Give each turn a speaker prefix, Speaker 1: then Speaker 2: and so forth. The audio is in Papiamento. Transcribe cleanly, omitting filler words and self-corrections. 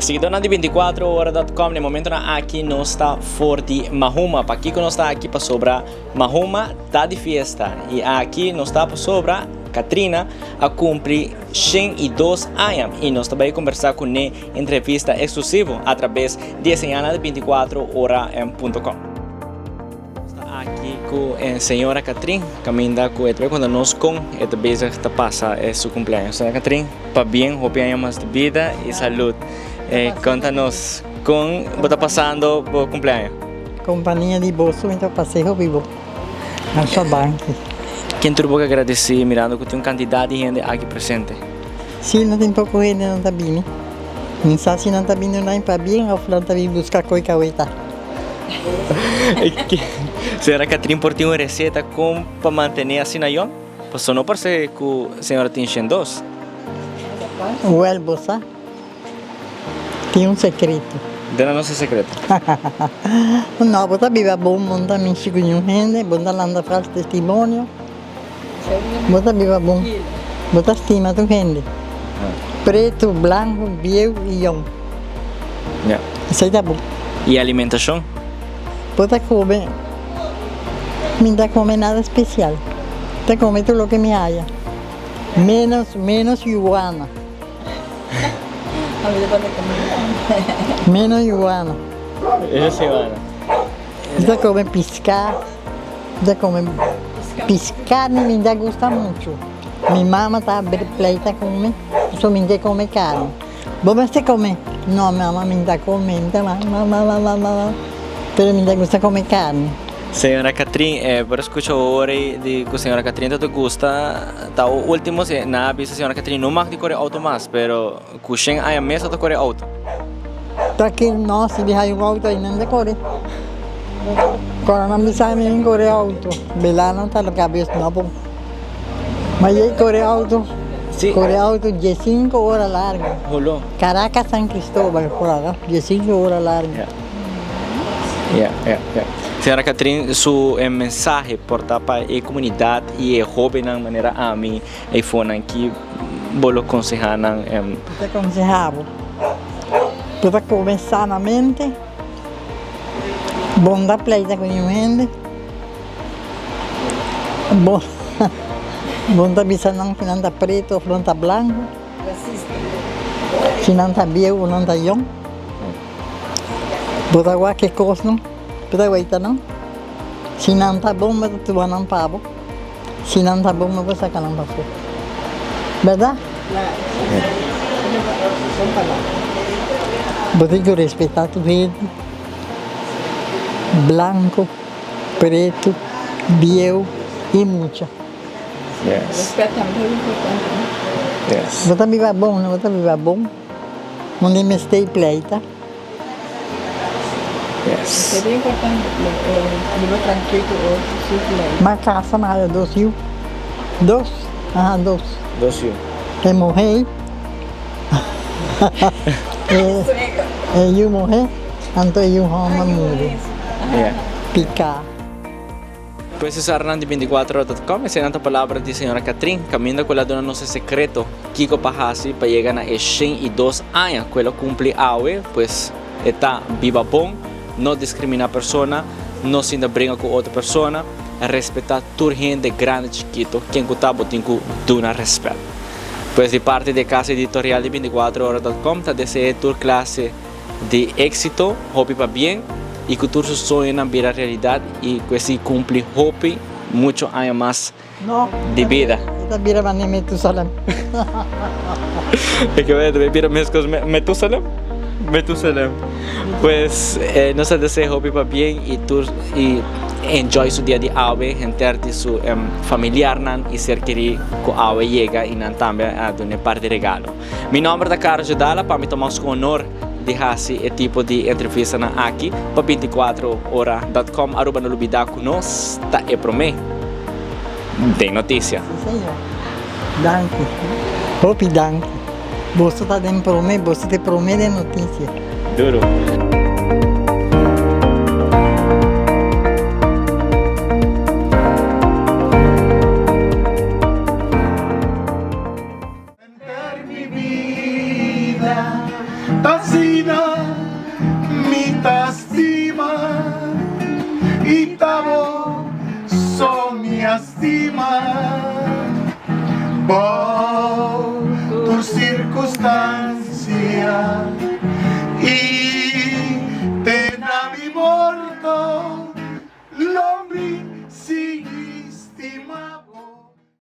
Speaker 1: Seguidornan di 24ora.com, na e momentonan aki nos ta for di Mahuma. Pakiko nos ta aki? Pasobra Mahuma ta di fiesta. Y aki nos ta pasobra Katrina a cumpli 102 aña. Y nos ta bay conversa cu ne entrevista exclusivo a traves di e señalnan di 24ora.com. Nos ta aki cu e señora Catrin, caminda cu e ta bay conta nos con e ta bezig ta pasa e su cumpleaños. Señora Catrin, pabien, hopi aña mas di bida y salud. Conta nos con bo ta pasando bo cumpleaños.
Speaker 2: Compania di boso mi ta pas'e hopi bo. Masha danki.
Speaker 1: Ken tur bo ke agradeci mirando cu tin un cantidad di hende aki presente?
Speaker 2: Si, no tin poco hende nan ta bini. Mi sa si nan ta bini online pabien of nan ta bini busca coy caweta.
Speaker 1: Señora Catrin por tin un receta con pa mantene asina yon? Pasobra no parse cu señora tin 102.
Speaker 2: Wel bo sa tin un secreto.
Speaker 1: Dena nos e secreto.
Speaker 2: No, bo ta biba bon, bo no ta mishi cu niun hende, bo no ta lanta falso testimonio, bo ta biba bon, bo ta stima tur hende, preto, blanco, bieu y yong. Esey ta bon.
Speaker 1: Y alimentacion?
Speaker 2: Bo ta come, mi no ta come nada especial, ta come tur loke mi haya, menos, menos yuana. Menos yuana.
Speaker 1: Menos yuana.
Speaker 2: Mi ta come pisca, mi ta come pisca mi ta gusta mucho. Mi mama ta pleita cu mi, pasobra mi ta come carni. Bo mester come? No mama mi ta come, mi ta mama, pero mi ta gusta come carni.
Speaker 1: Señora Catrin, e por escucha ora di cu señora Catrin ta ta gusta, ta ultimo si nan a bisa señora Catrin no mag di core auto mas, pero cu shen aña mes ta ta core auto.
Speaker 2: Ta ki no, si di hay un auto ayi nan ta core. Cuando nan bisa mi core auto, bela nan ta cabes no bon. Ma yey core auto, core auto diescinco ora largo.
Speaker 1: Holo.
Speaker 2: Caracas San Cristobal por ora, diescinco ora largo.
Speaker 1: Ya, ya, ya. Señora Catherine, su mensahe por ta pa e comunidad y e hobennan manera ami eyfonan ki bo lo conseha nan?
Speaker 2: Mi ta conseha bo, bo ta come sanamente, bo no ta pleita cu ningun hende, bo bo no ta bisa nan si nan ta preto of nan ta blanco, si nan ta bieu of nan ta yong. Bo ta wak e kosnan, bo ta weita nan. Si nan ta bon, bo ta tuma nan pa bo. Si nan ta bon, bo saka nan pafó. Bèrdat? Bo tin ku respetá tur hende, blanku, pretu, bieu i mucha. Bo ta biba bon, no? Bo ta biba bon. Unda e mester e pleita. Ma casa mi haya dos yu. Dos, aha dos.
Speaker 1: Dos yu.
Speaker 2: E muhe e yu muhe anto e yu homber muri. Pica.
Speaker 1: Pues e Arnan di 24ora.com, eseinan ta palabra di señora Catrin, caminda cu el a duna nos e secreto kico pa haci pa yega na e 102 aña cu el a cumpli awe, pues e ta biba bon, no discrimina persona, no sinta bringa cu otro persona, respeta tur hende grandi chikito, ken cu ta bo tin cu duna respet. Pues di parti di e casa editorial di 24ora.com ta desea tur clase di éxito, hopi pabien y cu tur su soñonan bira realidad y cu esey cumpli hopi mucho aña mas di bida.
Speaker 2: No, e ta bira manera Metusalem.
Speaker 1: E ke ta bira mescos Metusalem? Metusalem. Pues nos ta desea hopi pabien y tur y enjoy su dia di awe henter di su familiarnan y ser keri cu awe yega y nan tambe a duna e par di regalo. Mi nomber ta Carlos Jodala, pa mi ta mas ku honor di hasi e tipo di entrevistanan aki pa 24 ora dot com. Aruba no lubida ku nos ta e prome den notisia.
Speaker 2: Si señor. Danki. Hopi danki. Boso ta den prome, boso ta e prome den notisia.
Speaker 1: Duro.
Speaker 3: stima bou tur sirkunstansia.